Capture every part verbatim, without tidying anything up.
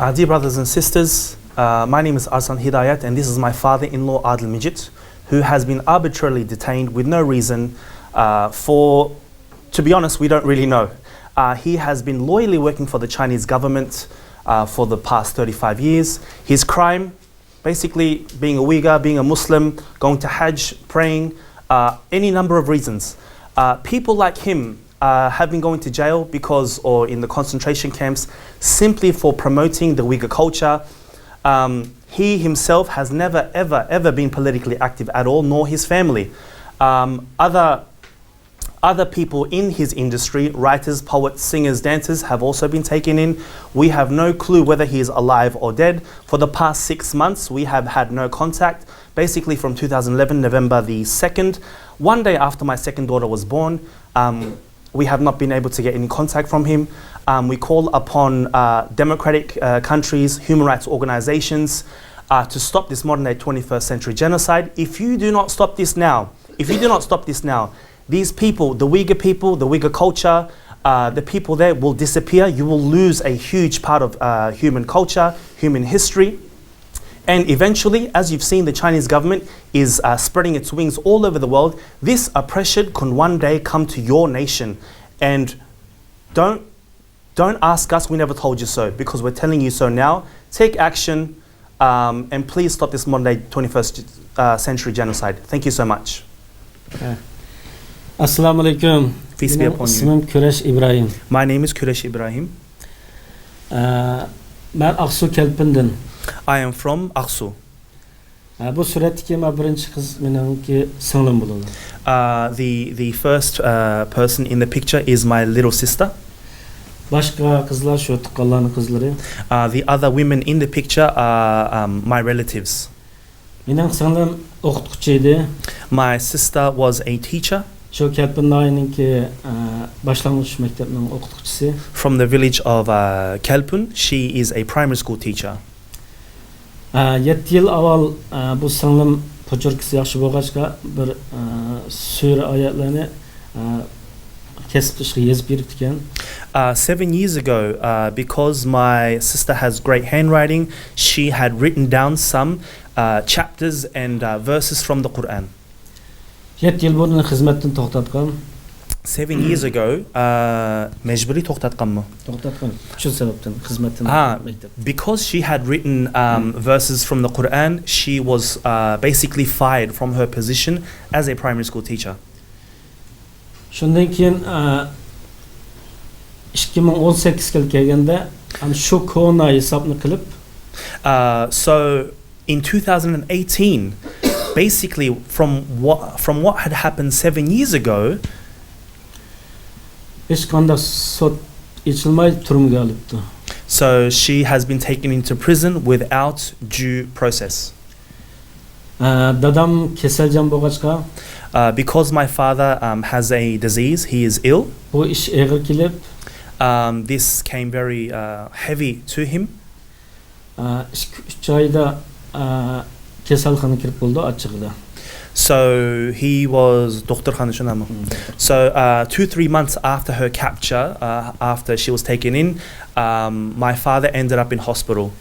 Uh, dear brothers and sisters, uh, my name is Arslan Hidayat, and this is my father-in-law, Adil Mijit, who has been arbitrarily detained with no reason, uh, for, to be honest, we don't really know. Uh, he has been loyally working for the Chinese government, uh, for the past thirty-five years. His crime, basically, being a Uyghur, being a Muslim, going to Hajj, praying, uh, any number of reasons. Uh, people like him, uh, have been going to jail because, or in the concentration camps, simply for promoting the Uyghur culture. Um, he himself has never, ever, ever been politically active at all, nor his family. Um, other, other people in his industry, writers, poets, singers, dancers, have also been taken in. We have no clue whether he is alive or dead. For the past six months, we have had no contact. Basically, from two thousand eleven, November the second, one day after my second daughter was born, um, we have not been able to get any contact from him. Um, we call upon, uh, democratic, uh, countries, human rights organizations, uh, to stop this modern day twenty-first century genocide. If you do not stop this now, if you do not stop this now, these people, the Uyghur people, the Uyghur culture, uh, the people there will disappear. You will lose a huge part of, uh, human culture, human history. And eventually, as you've seen, the Chinese government is, uh, spreading its wings all over the world. This oppression can one day come to your nation. And don't, don't ask us, we never told you so, because we're telling you so now. Take action, um, and please stop this modern day twenty-first, uh, century genocide. Thank you so much. ئەسسالامۇ ئەلەيكۇم. Peace be upon you. مېنىڭ ئىسمىم كۈرەش ئىبراھىم. My name is Kuresh Ibrahim. ئە، مەن ئاقسۇ كەلپىندىن. I am from Aksu. ئە، بۇ سۈرەتتىكى مانا بىرىنچى قىز مېنىڭكى سىڭلىم بولىدۇ. Uh, the, the first, uh, person in the picture is my little sister. باشقا قىزلار شۇ تۇغقانلارنىڭ قىزلىرى. Uh, the other women in the picture are, um, my relatives. مېنىڭ سىڭلىم ئوقۇتقۇچى ئىدى. My sister was a teacher. شۇ كەلپىن ناھىيىنىڭكى، ئە، باشلانغۇچ مەكتەپنىڭ ئوقۇتقۇچىسى. From the village of, uh, Kelpun. She is a primary school teacher. ئە، يەتتە يىل ئاۋۋال، ئە، بۇ سىڭلىم پوچېركىسى ياخشى بولغاچقا، بىر، ئە، سۈرە ئايەتلەرنى، ئە، كەسىپ تۇتۇشقا يېزىپ بېرىپتىكەن. Uh, seven years ago, uh, because my sister has great handwriting, she had written down some, uh, chapters and, uh, verses from the Quran. يەتتە يىل بۇرۇن خىزمەتتىن توختاتقان. Seven years ago, uh, مەجبۇرىي توختاتقانمۇ؟ توختاتقان. شۇ سەۋەبتىن خىزمەتتىن ھا، مەكتەپ. Because she had written, um, verses from the Quran, she was, uh, basically fired from her position as a primary school teacher. شۇندىن كېيىن، ئە، ئىككى مىڭ ئون سەككىزگە كەلگەندە، ئەنە شۇ كونا ھېسابنى قىلىپ، Uh, so in two thousand eighteen, basically from what, from what had happened seven years ago, ھېچقانداق سوت ئېچىلماي تۈرمىگە ئېلىپتۇ. So she has been taken into prison without due process. ئە، دادام كېسەلچان بولغاچقا، Uh, because my father, um, has a disease, he is ill. بۇ ئىش ئېغىر كېلىپ، Um, this came very, uh, heavy to him. ئە، ئىككى، ئۈچ ئايدا، ئە، كېسەلخانىغا كىرىپ بولدى ئاچچىقىدا. So he was، دوختۇرخانا شۇنداقمۇ؟ Hmm. So, uh, two, three months after her capture, uh, after she was taken in, um, my father ended up in hospital.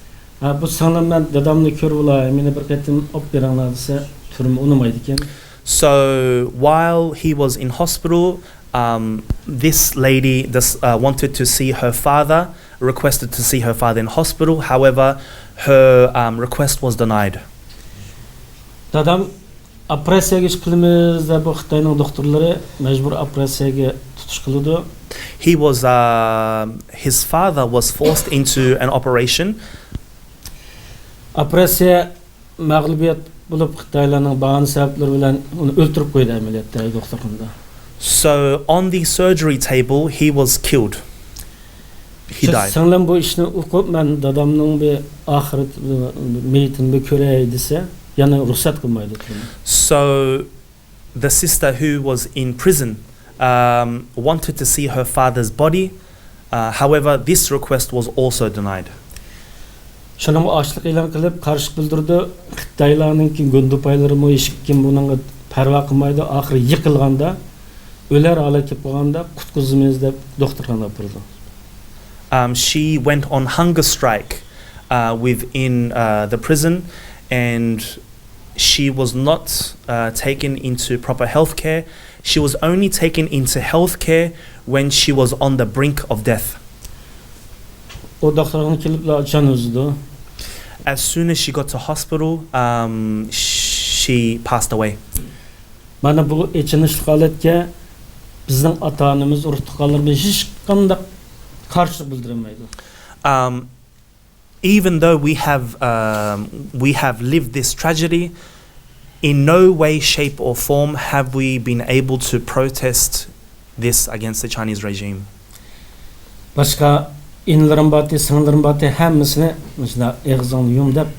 ھە، بۇ سىڭلىم مەن دادامنى كۆرۈۋالاي، مېنى بىر قېتىم ئوپ بېرىڭلار دېسە، تۈرمە ئۇنىمايدىكەن. So while he was in hospital, um, this lady, this, uh, wanted to see her father, requested to see her father in hospital. However, her, um, request was denied. دادام ئوپېراتسىيەگە ئىش قىلىمىز دەپ، بۇ خىتاينىڭ دوختۇرلىرى مەجبۇر ئوپېراتسىيەگە تۇتۇش قىلىدۇ. He was, um, his father was forced into an operation. ئوپېراتسىيە مەغلۇبىيەت بولۇپ، خىتايلارنىڭ باھانە سەۋەبلىرى بىلەن ئۇنى ئۆلتۈرۈپ قويدى ئەمەلىيەتتە دوختۇرخانىدا. So on the surgery table, he was killed. He died. سىڭلىم بۇ ئىشنى ئۇقۇپ، مەن دادامنىڭ بىر ئاخىرەت مېيىتىنى بىر كۆرەي دېسە، يەنە رۇخسەت قىلمايدۇ. So the sister who was in prison, um, wanted to see her father's body. Uh, however, this request was also denied. شۇنىڭغا ئاچلىق ئېلان قىلىپ، قارشى بىلدۈردى. خىتايلارنىڭكى گۇندىپايلىرىمۇ ھېچكىم بۇنىڭغا پەرۋا قىلمايدۇ. ئاخىرى يىقىلغاندا، ئۆلەر ھالەتكە كەلگەندە، قۇتقۇزىمىز دەپ دوختۇرخانىغا ئاپىرىدۇ. Um, she went on hunger strike, uh, within uh, the prison, and she was not uh, taken into proper health care. She was only taken into health care when she was on the brink of death. ئۇ دوختۇرخانىغا كېلىپلا جان ئۈزىدۇ. As soon as she got to hospital, um, she passed away. مانا بۇ ئېچىنىشلىق ھالەتكە بىزنىڭ ئاتا-ئانىمىز، ئۇرۇق-تۇغقانلىرىمىز ھېچقانداق قارشىلىق بىلدۈرەلمەيدۇ. Um, even though we have, um, we have lived this tragedy, in no way, shape or form have we been able to protest this against the Chinese regime. باشقا ئىنىلىرىم بارتى، سىڭىللىرىم بارتى، ھەممىسىنى مۇشۇنداق ئېغىزىڭنى يۇم دەپ،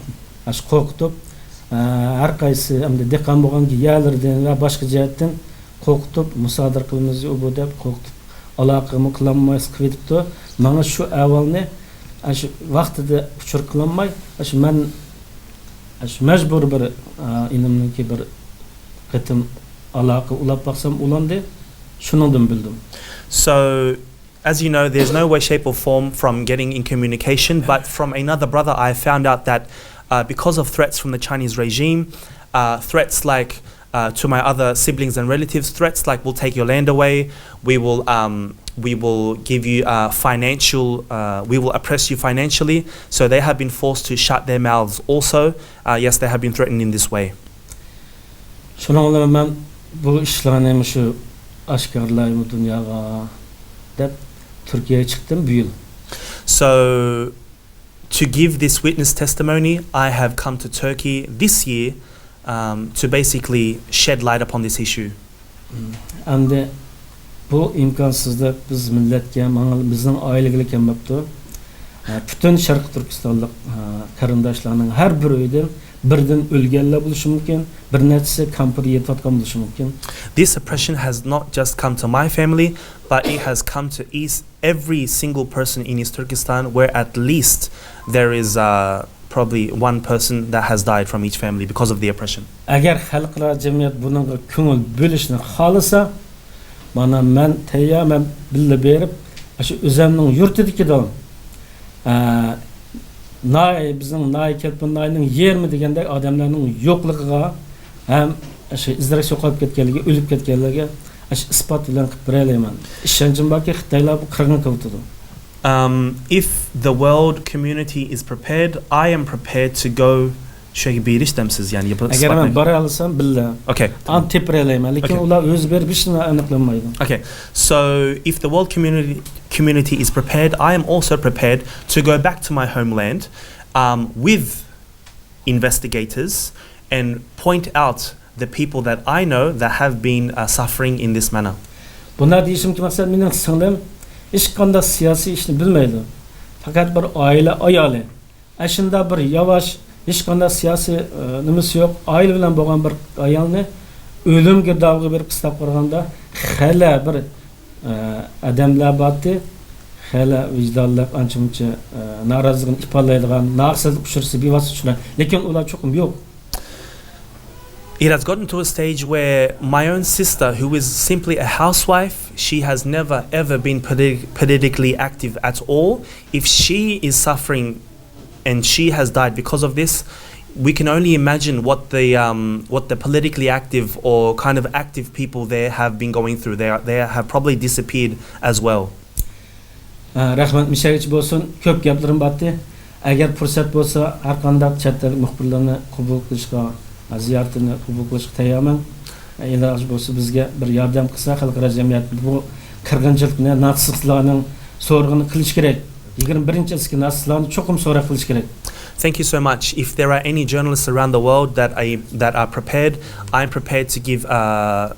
ئاشۇ قورقۇتۇپ، ئە، ھەر قايسى ئەمدى دېھقان بولغان يەرلىرىدىن ۋە باشقا جەھەتتىن قورقۇتۇپ، مۇسادىرە قىلىمىز ئۇ بۇ دەپ قورقۇتۇپ، ئالاقىمۇ قىلالماس قىلىۋېتىپتۇ. ماڭا شۇ ئەھۋالنى، ئە، شۇ ۋاقتىدا ئۇچۇر قىلالماي، ئە، شۇ مەن، ئە، شۇ مەجبۇر بىر، ئە، ئىنىمنىڭكى بىر قېتىم ئالاقە ئۇلاپ باقسام ئۇلاندى. شۇنىڭدىن بىلدىم. So, as you know, there's no way, shape or form from getting in communication, but from another brother, I found out that uh, because of threats from the Chinese regime, uh, threats like uh, to my other siblings and relatives, threats like we'll take your land away, we will, um, we will give you uh, financial, uh, we will oppress you financially. So they have been forced to shut their mouths also. Uh, yes, they have been threatened in this way. شۇنىڭ بىلەن مەن بۇ ئىشلارنى مۇشۇ ئاشكارىلايمۇ دۇنياغا دەپ تۈركىيەگە چىقتىم بۇ يىل. So, to give this witness testimony, I have come to Turkey this year, um, to basically shed light upon this issue. ئەمدى بۇ ئىمكانسىزلىق بىز مىللەتكە، ماڭا، بىزنىڭ ئائىلىگىلا كەلمەپتۇ. پۈتۈن شەرقىي تۈركىستانلىق قېرىنداشلارنىڭ ھەر بىر ئۆيىدىن بىردىن ئۆلگەنلەر بولۇشى مۇمكىن، بىر نەچچىسى كامپىدا يېتىۋاتقان بولۇشى مۇمكىن. This oppression has not just come to my family, but it has come to East, every single person in East Turkestan, where at least there is uh, probably one person that has died from each family because of the oppression. ئەگەر خەلقئارا جەمئىيەت بۇنىڭغا كۆڭۈل بۆلۈشنى خالىسا، مانا مەن تەييارمەن بىللە بېرىپ، شۇ ئۆزەمنىڭ يۇرتىدىكىدىن، ئە، ناھىيە، بىزنىڭ ناھىيە، كەلپىن ناھىيەنىڭ يېرىمى دېگەندەك ئادەملەرنىڭ يوقلۇقىغا ھەم شۇ ئىزدىرەك يوقاپ كەتكەنلىكى، ئۆلۈپ كەتكەنلىرىگە شۇ ئىسپات بىلەن قىلىپ بېرەلەيمەن. ئىشەنچىم باركى، خىتايلار بۇ قىرغىن قىلىۋېتىدۇ. Um, if the world community is prepared, I am prepared to go. شۇ يەرگە بېرىش دەمسىز، يەنى ياپون ئەگەر مەن بارالىسام بىللە. Okay. ئان تېپىرەلەيمەن، لېكىن ئۇلار ئۆزى بېرىپ ھېچنېمە ئېنىقلىمايدۇ. Okay. So, if the world community, community is prepared, I am also prepared to go back to my homeland, um, with investigators and point out the people that I know that have been uh, suffering in this manner. بۇنداق دېيىشىمدىكى مەقسەت مېنىڭ سىڭلىم ھېچقانداق سىياسىي ئىشنى بىلمەيدۇ. پەقەت بىر ئائىلە ئايالى. ئەشۇنداق بىر ياۋاش، ھېچقانداق سىياسىي، ئە، نېمىسى يوق، ئائىلە بىلەن بولغان بىر ئايالنى ئۆلۈم گىردابىغا بېرىپ قىستاپ قويغاندا خېلى بىر، ئە، ئادەملەر بارتى، خېلى ۋىجدانلىق، ئانچە-مۇنچە، ئە، نارازىلىقىنى ئىپادىلەيدىغان، ناھەقسىزلىق ئۇچرىسا بىۋاسىتە ئۇچرايدۇ. لېكىن ئۇلار چوقۇم يوق. It has gotten to a stage where my own sister, who is simply a housewife, she has never ever been politi- politically active at all. If she is suffering and she has died because of this, we can only imagine what the, um, what the politically active or kind of active people there have been going through. They, are, they have probably disappeared as well. ئە، رەھمەت، مۇشۇ يەرگىچە بولسۇن. كۆپ گەپلىرىم بارتى. ئەگەر پۇرسەت بولسا، ھەر قانداق چەت ئەل مۇخبىرلىرىنى قوبۇل قىلىشقا، زىيارىتىنى قوبۇل قىلىشقا تەييارمەن. ئىلاجى بولسا بىزگە بىر ياردەم قىلسا، خەلقئارا جەمئىيەت بۇ قىرغىنچىلىقنى، ناتسىستلارنىڭ سورىقىنى قىلىش كېرەك. يىگىرمە بىرىنچى ئەسىرگە ناتسىستلارنى چوقۇم سوراق قىلىش كېرەك. Thank you so much. If there are any journalists around the world that are, that are prepared, I'm prepared to give uh,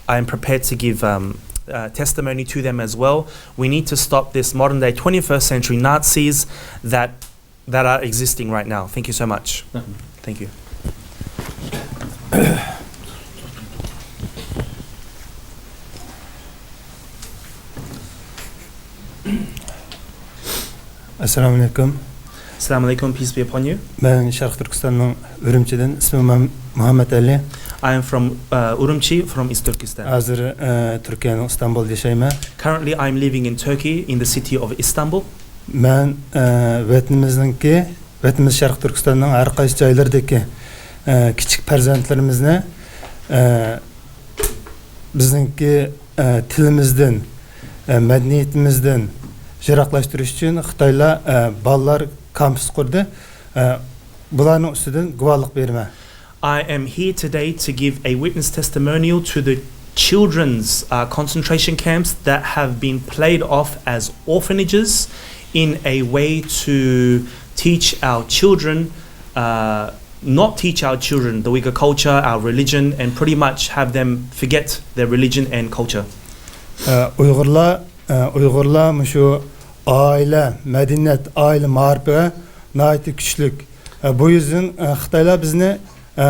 I am prepared to give um, uh, testimony to them as well. We need to stop this modern day twenty-first century Nazis that that are existing right now. Thank you so much. Thank you. ئەسسالامۇ ئەلەيكۇم. Assalamu alaikum, peace be upon you. مەن شەرقىي تۈركىستاننىڭ ئۈرۈمچىدىن، ئىسمىم مۇھەم-، مۇھەممەت ئەلى. I am from uh, Urumqi, from East Turkestan. ھازىر، ئە، تۈركىيەنىڭ ئىستانبۇلدا ياشايمەن. Currently, I'm living in Turkey, in the city of Istanbul. مەن، ئە، ۋەتىنىمىزنىڭكى دۆلىتىمىز شەرقىي تۈركىستاننىڭ ھەر قايسى جايلىرىدىكى، ئە، كىچىك پەرزەنتلىرىمىزنى، ئە، بىزنىڭكى، ئە، تىلىمىزدىن، ئە، مەدەنىيىتىمىزدىن يىراقلاشتۇرۇش ئۈچۈن خىتايلار، ئە، بالىلار كامپۇس قۇردى. ئە، بۇلارنىڭ ئۈستىدىن گۇۋاھلىق بېرىمەن. I am here today to give a witness testimonial to the children's, uh, concentration camps that have been played off as orphanages in a way to teach our children, uh, not teach our children the Uyghur culture, our religion, and pretty much have them forget their religion and culture. ئە، ئۇيغۇرلار، ئە، ئۇيغۇرلار مۇشۇ ئائىلە، مەدەنىيەت، ئائىلە مائارىپىغا ناھايىتى كۈچلۈك. ئە، بۇ يۈزدىن، ئە، خىتايلار بىزنى، ئە،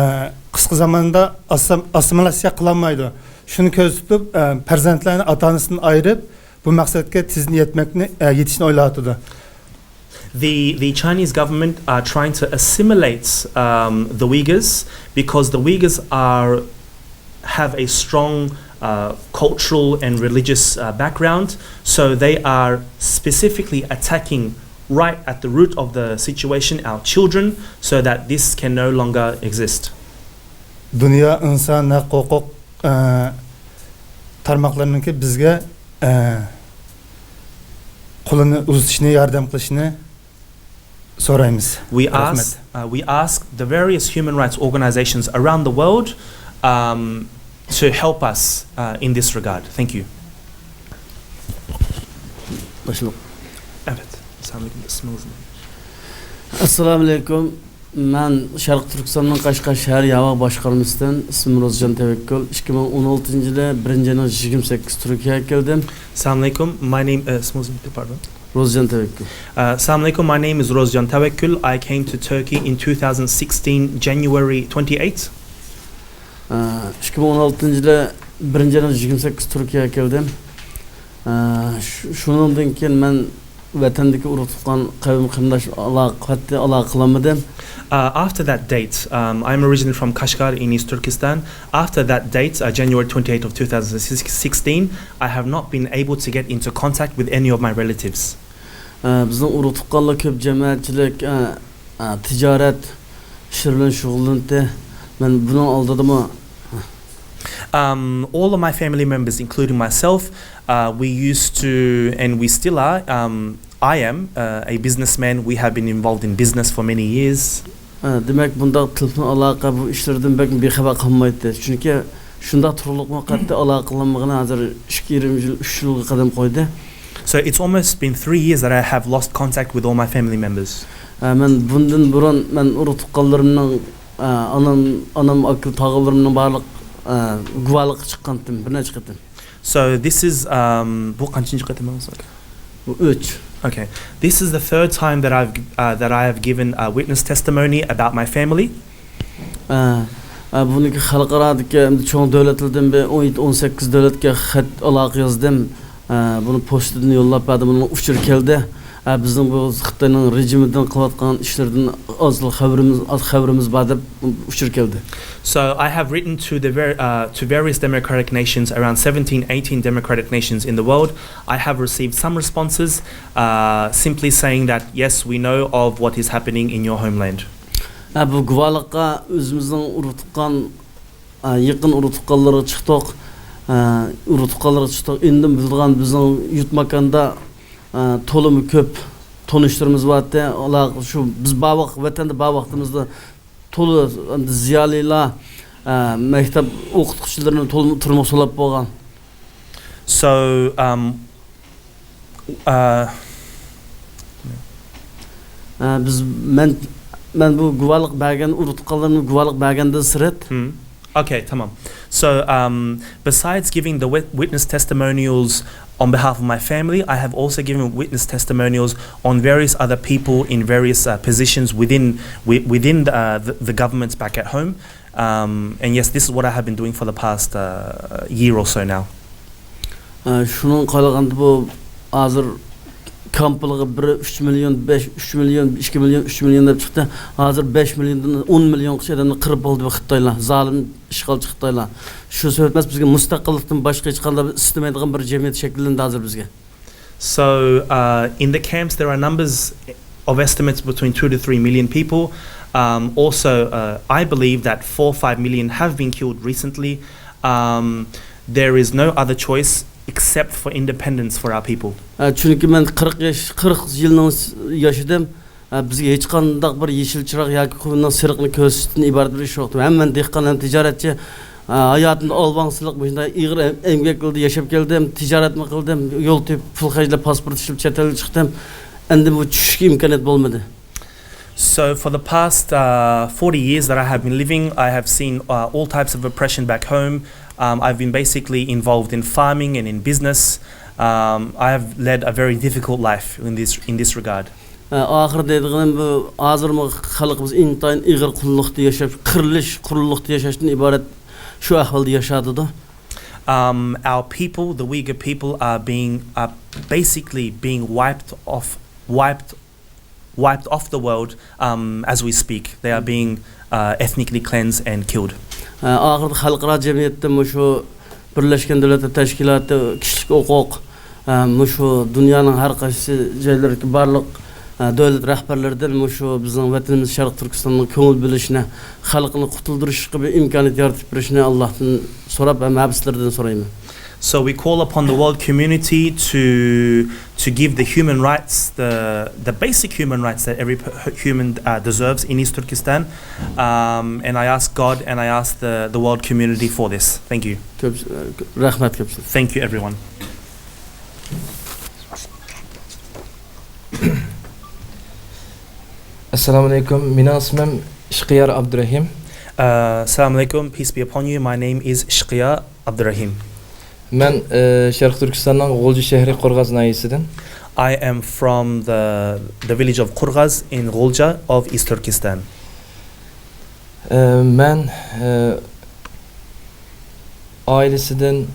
قىسقا زاماندا ئاسسىم-، ئاسسىمىلياتسىيە قىلالمايدۇ. شۇنى كۆزدە تۇتۇپ، ئە، پەرزەنتلەرنى ئاتا-ئانىسىدىن ئايرىپ، بۇ مەقسەتكە تېزدىن يەتمەكنى، ئە، يېتىشنى ئويلاۋاتىدۇ. The, the Chinese government are trying to assimilate, um, the Uyghurs because the Uyghurs are, have a strong, uh, cultural and religious, uh, background. So they are specifically attacking right at the root of the situation, our children, so that this can no longer exist. دۇنيا ئىنسان ھەق ھوقۇق، ئە، تارماقلىرىنىڭكى بىزگە، ئە، قولىنى ئۇزىتىشنى، ياردەم قىلىشىنى سورايمىز. We رەھمەت. Ask, uh, we ask the various human rights organizations around the world, um, to help us, uh, in this regard. Thank you. باشلىق. Evet. Sen de isminiz ne? ئەسسالامۇئەلەيكۇم. مەن شەرقىي تۈركىستاننىڭ قەشقەر شەھەر ياۋا باشقارمىسىدىن، ئىسمىم روزجان تەۋەككۈل. ئىككى مىڭ ئون ئالتىنچى يىلى بىرىنچى ئاينىڭ يىگىرمە سەككىزى تۈركىيەگە كەلدىم. Assalamu alaikum. My name, uh, isminiz ne, pardon? روزجان تەۋەككۈل. Uh, Assalamu alaikum. My name is Rozjan Tevekkül. I came to Turkey in two thousand sixteen, January twenty-eight. ئىككى مىڭ ئون ئالتىنچى يىلى بىرىنچى ئاينىڭ يىگىرمە سەككىزى تۈركىيەگە كەلدىم. شۇ-، شۇنىڭدىن كېيىن مەن ۋەتەندىكى ئۇرۇق تۇغقان قەۋم قېرىنداش ئالاقە، قەتئىي ئالاقە قىلالمىدىم. Uh, after that date, um, I'm originally from Kashgar in East Turkestan. After that date, uh, January twenty-eighth of two thousand sixteen, I have not been able to get into contact with any of my relatives. بىزنىڭ ئۇرۇق تۇغقانلار كۆپ جەمەتچىلىك، تىجارەت ئىشلىرى بىلەن شۇغۇللىنىتتى. مەن بۇنىڭ ئالدىدىمۇ Um, all of my family members, including myself, uh, we used to, and we still are, um, I am, uh, a businessman. We have been involved in business for many years. دېمەك، بۇنداق تېلېفون ئالاقە بۇ ئىشلىرىدىن بەك بىخەۋەر قالمايتتى. چۈنكى شۇنداق تۇرۇقلۇقمۇ قەتئىي ئالاقە قىلالمىغىنى ھازىر ئىككى يېرىم يىل، ئۈچ يىلغا قەدەم قويدى. So it's almost been three years that I have lost contact with all my family members. مەن بۇندىن بۇرۇن مەن ئۇرۇق تۇغقانلىرىمنىڭ، ئانام، ئانام، ئاكا، تاغىلىرىمنىڭ بارلىق گۇۋاھلىققا چىققانتىم بىر نەچچە قېتىم. So this is, um, بۇ قانچىنچى قېتىمىڭىز؟ بۇ ئۈچ. Okay. This is the third time that I've, uh, that I have given a witness testimony about my family. ئە، ئە، بۇنىڭكى خەلقئارادىكى ئەمدى چوڭ دۆلەتلەردىن بىر ئون يەتتە، ئون سەككىز دۆلەتكە خەت ئالاقە يازدىم. ئە، بۇنى پوچتىدىن يوللاپ بەردىم. بۇنىڭ ئۇچۇرى كەلدى. ئە، بىزنىڭ بۇ خىتاينىڭ رېجىمىدىن قىلىۋاتقان ئىشلىرىدىن ئاز خەۋىرىمىز، ئاز خەۋىرىمىز بار دەپ ئۇچۇر كەلدى. So I have written to the ver-, uh, to various democratic nations, around seventeen, eighteen democratic nations in the world. I have received some responses, uh, simply saying that, yes, we know of what is happening in your homeland. ئە، بۇ گۇۋاھلىققا ئۆزىمىزنىڭ ئۇرۇق تۇغقان، ئە، يېقىن ئۇرۇق تۇغقانلىرىغا چىقتۇق. ئە، ئۇرۇق تۇغقانلىرىغا چىقتۇق. ئىندىن بىلىدىغان بىزنىڭ يۇرت ماكاندا، ئە، تولىمۇ كۆپ تونۇشلىرىمىز بارتى. ئۇلار شۇ بىز بار ۋاق-، ۋەتەندە بار ۋاقتىمىزدا تولا ئەمدى زىيالىيلار، ئە، مەكتەپ ئوقۇتقۇچىلىرىنى تولىمۇ تۈرمىگە سولاپ بولغان. So, um, uh, ئە، بىز، مەن، مەن بۇ گۇۋاھلىق بەرگەن، ئۇرۇق تۇغقانلىرىمنى گۇۋاھلىق بەرگەندىن سىرت. Hmm. Okay, tamam. So, um, besides giving the wit-, witness testimonials on behalf of my family, I have also given witness testimonials on various other people in various, uh, positions within, wi-, within the, uh, the, the governments back at home. Um, and yes, this is what I have been doing for the past, uh, year or so now. ئە، شۇنىڭغا قارىغاندا بۇ ھازىر كامپىلىغا بىرى ئۈچ مىليون، بەش، ئۈچ مىليون، ئىككى مىليون، ئۈچ مىليون دەپ چىقتى. ھازىر بەش مىليوندىن ئون مىليونغىچە ئادەمنى قىرىپ بولدى بۇ خىتايلار، زالىم ئىشغالچى خىتايلار. شۇ سەۋەب ئەمەس، بىزگە مۇستەقىللىقتىن باشقا ھېچقانداق بىر ئىستىمەيدىغان بىر جەمئىيەت شەكىللەندى ھازىر بىزگە. So, uh, in the camps, there are numbers, of estimates between two to three million people. Um, also, uh, I believe that four, five million have been killed recently. Um, there is no other choice except for independence for our people. ئە، چۈنكى مەن قىرىق ياش، قىرىق يىلنىڭ س-، ياشىدىم. ئە، بىزگە ھېچقانداق بىر يېشىل چىراغ ياكى قۇمنىڭ سېرىقنى كۆرسىتىشتىن ئىبارەت بىر ئىش يوق. ھەم مەن دېھقان، ھەم تىجارەتچى. ئە، ھاياتىمدا ئالۋاڭسىزلىق، مۇشۇنداق ئېغىر ئەم-، ئەمگەك يولىدا ياشاپ كەلدىم، تىجارەتمۇ قىلدىم، يول تېپىپ، پۇل خەجلەپ، پاسپورت ئىشلەپ چەت ئەلگە چىقتىم. ئەمدى بۇ چۈشۈشكە ئىمكانىيەت بولمىدى. So for the past, uh, forty years that I have been living, I have seen, uh, all types of oppression back home. Um, I've been basically involved in farming and in business. Um, I have led a very difficult life in this, in this regard. ئە، ئاخىرى دەيدىغىنىم بۇ، ھازىرمۇ خەلقىمىز ئىنتايىن ئېغىر قۇللۇقتا ياشاپ، قىرىلىش قۇللۇقتا ياشاشتىن ئىبارەت شۇ ئەھۋالدا ياشاۋاتىدۇ. Um, our people, the Uyghur people, are being, are basically being wiped off, wiped wiped off the world, um, as we speak. They are being, uh, ethnically cleansed and killed. ئاخىرىدا خەلقئارا جەمئىيەتتە مۇشۇ بىرلەشكەن دۆلەتلەر تەشكىلاتى كىشىلىك ھوقۇق، مۇشۇ دۇنيانىڭ ھەر قايسى جايلىرىدىكى بارلىق دۆلەت رەھبەرلىرىدىن مۇشۇ بىزنىڭ ۋەتىنىمىز شەرقىي تۈركىستاننىڭ كۆڭۈل بۆلۈشىنى، خەلقنى قۇتۇلدۇرۇشقا بىر ئىمكانىيەت يارىتىپ بېرىشىنى ئاللاھتىن سوراپ ھەم ھەم سىلەردىن سورايمەن. So we call upon the world community to, to give the human rights, the, the basic human rights that every p-, human, uh, deserves in East Turkestan. Um, and I ask God and I ask the, the world community for this. Thank you. كۆپ، رەھمەت كۆپ. Thank you, everyone. ئەسسالامۇ ئەلەيكۇم. مېنىڭ ئىسمىم ئىشقىيار ئابدۇرەھىم. Uh, Assalamu alaikum, peace be upon you. My name is Ishqiya Abdurrahim. مەن، ئى، شەرقىي تۈركىستاننىڭ غۇلجا شەھىرى قورغاز ناھىيەسىدىن. I am from the, the village of Qurgaz in Ghulja of East Turkestan. ئى، مەن، ئى، ئائىلىسىدىن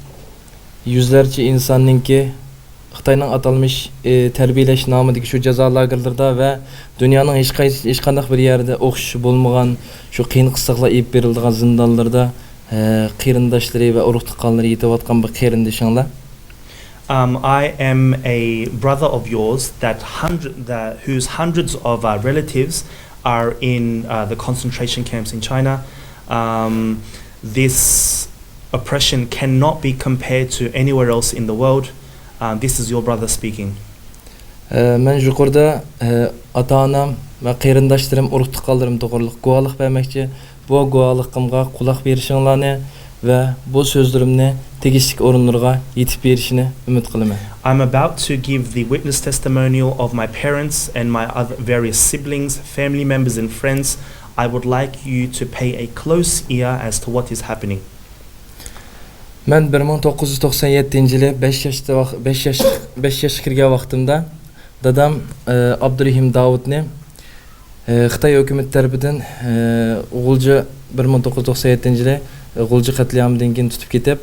يۈزلەرچە ئىنساننىڭكى خىتاينىڭ ئاتالمىش، ئى، تەربىيەلەش نامىدىكى شۇ جازا لاگېرلىرىدا ۋە دۇنيانىڭ ھېچقايسى، ھېچقانداق بىر يەردە ئوخشىشى بولمىغان شۇ قىيىن قىستاقلار ئېلىپ بېرىلىدىغان زىندانلىرىدا، ئى، قېرىنداشلىرى ۋە ئۇرۇق تۇغقانلىرى يېتىۋاتقان بۇ قېرىندىشىڭلار. Um, I am a brother of yours that hundred, that, whose hundreds of, uh, relatives are in, uh, the concentration camps in China. Um, this oppression cannot be compared to anywhere else in the world. Um, this is your brother speaking. ئە، مەن يۇقىرىدا، ئە، ئاتا-ئانام ۋە قېرىنداشلىرىم، ئۇرۇق-تۇغقانلىرىم توغرىلىق گۇۋاھلىق بەرمەكچى. بۇ گۇۋاھلىقىمغا قۇلاق بېرىشىڭلارنى ۋە بۇ سۆزلىرىمنى تېگىشلىك ئورۇنلىرىغا يېتىپ بېرىشىنى ئۈمىد قىلىمەن. I'm about to give the witness testimonial of my parents and my other various siblings, family members and friends. I would like you to pay a close ear as to what is happening. مەن بىر مىڭ توققۇز يۈز توقسان يەتتىنچى يىلى بەش ياشتا ۋاق-، بەش ياش، بەش ياشقا كىرگەن ۋاقتىمدا دادام، ئى، ئابدۇرېھىم داۋۇتنى، ئى، خىتاي ھۆكۈمىتى تەرىپىدىن، ئى، غۇلجا، بىر مىڭ توققۇز يۈز توقسان يەتتىنچى يىلى، ئى، غۇلجا قەتلىئامىدىن كېيىن تۇتۇپ كېتىپ،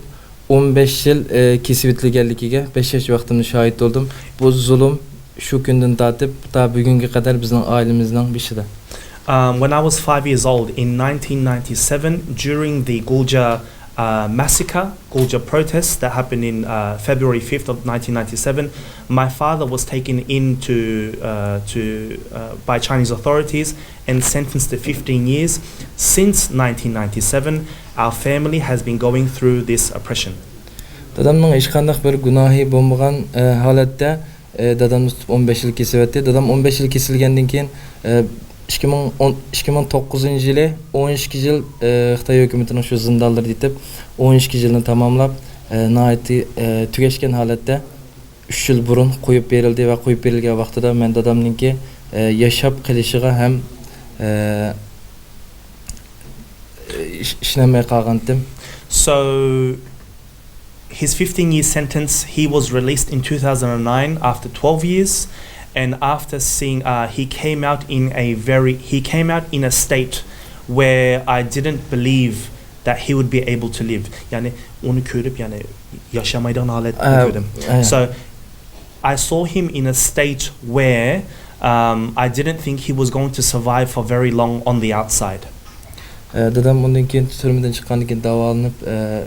ئون بەش يىل، ئى، كېسىۋېتىلگەنلىكىگە بەش ياش ۋاقتىمدا شاھىت بولدۇم. بۇ زۇلۇم شۇ كۈندىن تارتىپ تا بۈگۈنگە قەدەر بىزنىڭ ئائىلىمىزنىڭ بېشىدا. Um, when I was five years old in nineteen ninety-seven, during the Gulja, uh, massacre, Gulja protests that happened in, uh, February fifth of nineteen ninety-seven, my father was taken into, uh, to, uh, by Chinese authorities and sentenced to fifteen years. Since nineteen ninety-seven, our family has been going through this oppression. دادامنىڭ ھېچقانداق بىر گۇناھى بولمىغان، ئە، ھالەتتە، ئە، دادامنى تۇتۇپ ئون بەش يىل كېسىۋەتتى. دادام ئون بەش يىل كېسىلگەندىن كېيىن، ئە، ئىككى مىڭ ئون، ئىككى مىڭ توققۇزىنچى يىلى ئون ئىككى يىل، ئە، خىتاي ھۆكۈمىتىنىڭ شۇ زىندانلىرىدا يېتىپ، ئون ئىككى يىلنى تاماملاپ، ئە، ناھايىتى، ئە، تۈگەشكەن ھالەتتە ئۈچ يىل بۇرۇن قويۇپ بېرىلدى ۋە قويۇپ بېرىلگەن ۋاقتىدا مەن دادامنىڭكى، ئە، ياشاپ قېلىشىغا ھەم، ئە، ئىش-، ئىشىنەلمەي قالغانتىم. So, his fifteen-year sentence, he was released in two thousand and nine after twelve years, and after seeing, uh, he came out in a very, he came out in a state where I didn't believe that he would be able to live. يەنى ئۇنى كۆرۈپ، يەنى ياشىمايدىغان ھالەتنى كۆردۈم. So, I saw him in a state where, um, I didn't think he was going to survive for very long on the outside. ئە، دادام ئۇندىن كېيىن تۈرمىدىن چىققاندىن كېيىن داۋالىنىپ، ئە،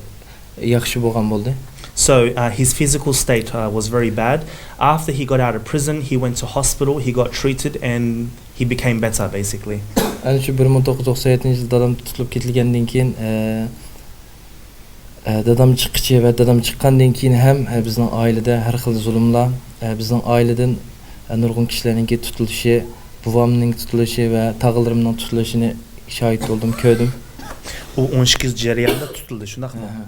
ياخشى بولغان بولدى. So uh, his physical state uh, was very bad. After he got out of prison, he went to hospital, he got treated, and he became better, basically. ئەنە شۇ بىر مىڭ توققۇز يۈز توقسان يەتتىنچى يىلى دادام تۇتۇلۇپ كېتىلگەندىن كېيىن، ئە، ئە، دادام چىققىچە ۋە دادام چىققاندىن كېيىن ھەم، ئە، بىزنىڭ ئائىلىدە ھەر خىل زۇلۇملار، ئە، بىزنىڭ ئائىلىدىن، ئە، نۇرغۇن كىشىلەرنىڭكى تۇتۇلۇشى، بوۋامنىڭ تۇتۇلۇشى ۋە تاغىلىرىمنىڭ تۇتۇلۇشىنى شاھىت بولدۇم، كۆردۈم. ئۇ ئون سەككىز جەرياندا تۇتۇلدى، شۇنداقمۇ؟ ئەھە.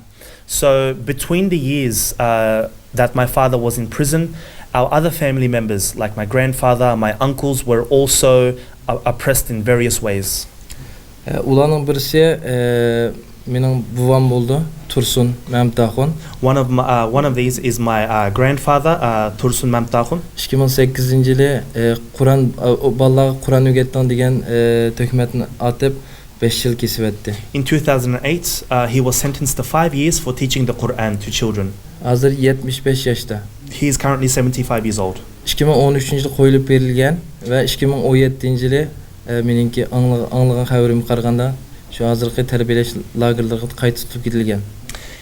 So between the years uh, that my father was in prison, our other family members, like my grandfather, my uncles, were also uh, oppressed in various ways. ئۇلارنىڭ بىرسى، ئە، مېنىڭ بوۋام بولىدۇ، تۇرسۇن مەمتىئاخۇن. One of my, uh, one of these is my uh, grandfather, uh, Tursun Mamtaxun. ئىككى مىڭ سەككىزىنچى يىلى، ئە، قۇرئان، ئە، بالىلارغا قۇرئان ئۆگەتتىڭ دېگەن، ئە، تۆھمەتنى ئاتىپ، بەش يىل كېسىۋەتتى. In two thousand eight, uh, he was sentenced to five years for teaching the Quran to children. ھازىر يەتمىش بەش ياشتا. He is currently seventy-five years old. ئىككى مىڭ ئون ئۈچىنچى يىلى قويۇلۇپ بېرىلگەن ۋە ئىككى مىڭ ئون يەتتىنچى يىلى، ئە، مېنىڭكى ئاڭلىغان، ئاڭلىغان خەۋىرىمگە قارىغاندا، شۇ ھازىرقى تەربىيەلەش لاگېرلىرىغا قايتا تۇتۇپ كېتىلگەن.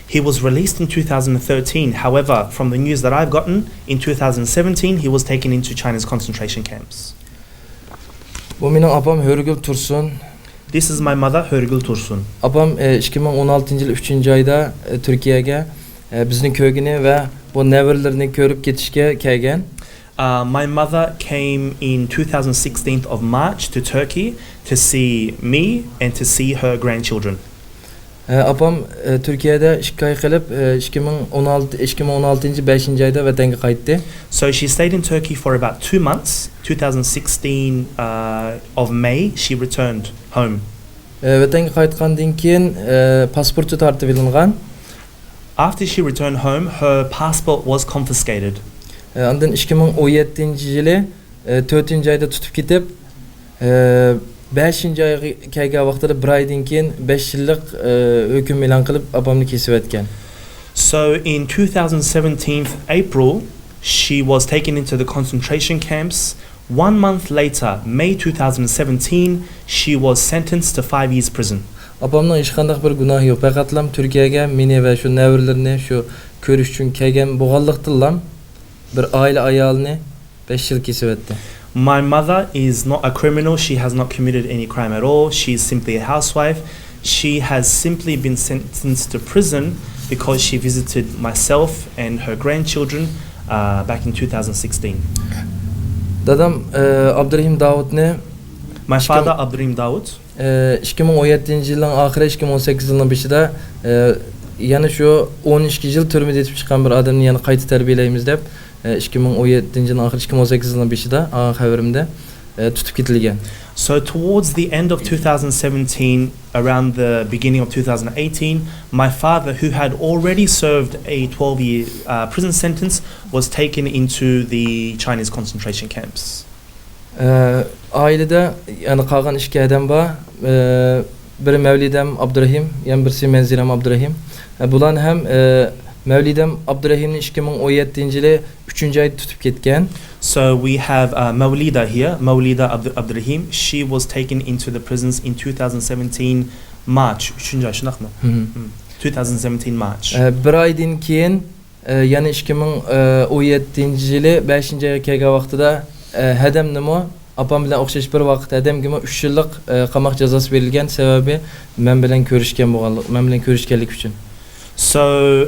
He was released in two thousand thirteen. However, from the news that I've gotten, in two thousand seventeen he was taken into China's concentration camps. بۇ مېنىڭ ئاپام ھۆرگۈل تۇرسۇن. This is my mother, Hörgül Tursun. ئاپام، ئە، ئىككى مىڭ ئون ئالتىنچى يىل ئۈچىنچى ئايدا، ئە، تۈركىيەگە، ئە، بىزنى كۆرگىنى ۋە بۇ نەۋرىلىرىنى كۆرۈپ كېتىشكە كەلگەن. Uh, my mother came in two thousand sixteenth of March to Turkey to see me and to see her grandchildren. ئاپام تۈركىيەدە ئىككى ئاي قېلىپ، ئىككى مىڭ ئون ئالتە، ئىككى مىڭ ئون ئالتىنچى بەشىنچى ئايدا ۋەتەنگە قايتتى. So she stayed in Turkey for about two months, two thousand sixteen uh, of May she returned home. ۋەتەنگە قايتقاندىن كېيىن پاسپورتى تارتىۋېلىنغان. After she returned home, her passport was confiscated. ئاندىن ئىككى مىڭ ئون يەتتىنچى يىلى تۆتىنچى ئايدا تۇتۇپ كېتىپ، بەشىنچى ئايغا كەلگەن ۋاقتىدا بىر ئايدىن كېيىن بەش يىللىق ھۆكۈم ئېلان قىلىپ، ئاپامنى كېسىۋەتكەن. So in two thousand seventeen April, she was taken into the concentration camps. One month later, May two thousand seventeen, she was sentenced to five years prison. ئاپامنىڭ ھېچقانداق بىر گۇناھى يوق، پەقەتلا تۈركىيەگە مېنى ۋە شۇ نەۋرىلىرىنى، شۇ كۆرۈش ئۈچۈن كەلگەن بولغانلىقتىنلا بىر ئائىلە ئايالىنى بەش يىل كېسىۋەتتى. My mother is not a criminal. She has not committed any crime at all. She is simply a housewife. She has simply been sentenced to prison because she visited myself and her grandchildren uh, back in two thousand sixteen. دادام، ئە، ئابدۇرېھىم داۋۇتنى My father, Abdurahim Dawood. ئىككى مىڭ ئون يەتتىنچى يىلنىڭ ئاخىرى، ئىككى مىڭ ئون سەككىزىنچى يىلنىڭ بېشىدا، ئە، يەنە شۇ ئون ئىككى يىل تۈرمىدە يېتىپ چىققان بىر ئادەمنى يەنە قايتا تەربىيەلەيمىز دەپ، ئە، ئىككى مىڭ ئون يەتتىنچى يىلنىڭ ئاخىرى، ئىككى مىڭ ئون سەككىزىنچى يىلنىڭ بېشىدا ئالغان خەۋىرىمدە، ئە، تۇتۇپ كېتىلگەن. So towards the end of two thousand seventeen, around the beginning of two thousand eighteen, my father, who had already served a twelve-year uh, prison sentence, was taken into the Chinese concentration camps. ئائىلىدە يەنە قالغان ئىككى ئادەم بار. بىرى مەۋلىدەم ئابدۇرېھىم، يەنە بىرسى مەنزىرەم ئابدۇرېھىم. بۇلارنى ھەم، مەۋلىدەم ئابدۇرېھىمنى ئىككى مىڭ ئون يەتتىنچى يىلى ئۈچىنچى ئايدا تۇتۇپ كەتكەن. So we have uh, Mawlida here, Mawlida Abd- Abdurahim. She was taken into the prisons in two thousand seventeen March. ئۈچىنچى ئاي، شۇنداقمۇ؟ Hmm. two thousand seventeen March. بىر ئايدىن كېيىن، يەنە ئىككى مىڭ ئون يەتتىنچى يىلى بەشىنچى ئايغا كەلگەن ۋاقتىدا، ھەدەمنىمۇ، ئاپام بىلەن ئوخشاش بىر ۋاقىت ھەدەمگىمۇ ئۈچ يىللىق قاماق جازاسى بېرىلگەن، سەۋەبى مەن بىلەن كۆرۈشكەن بولغانلىق، مەن بىلەن كۆرۈشكەنلىكى ئۈچۈن. So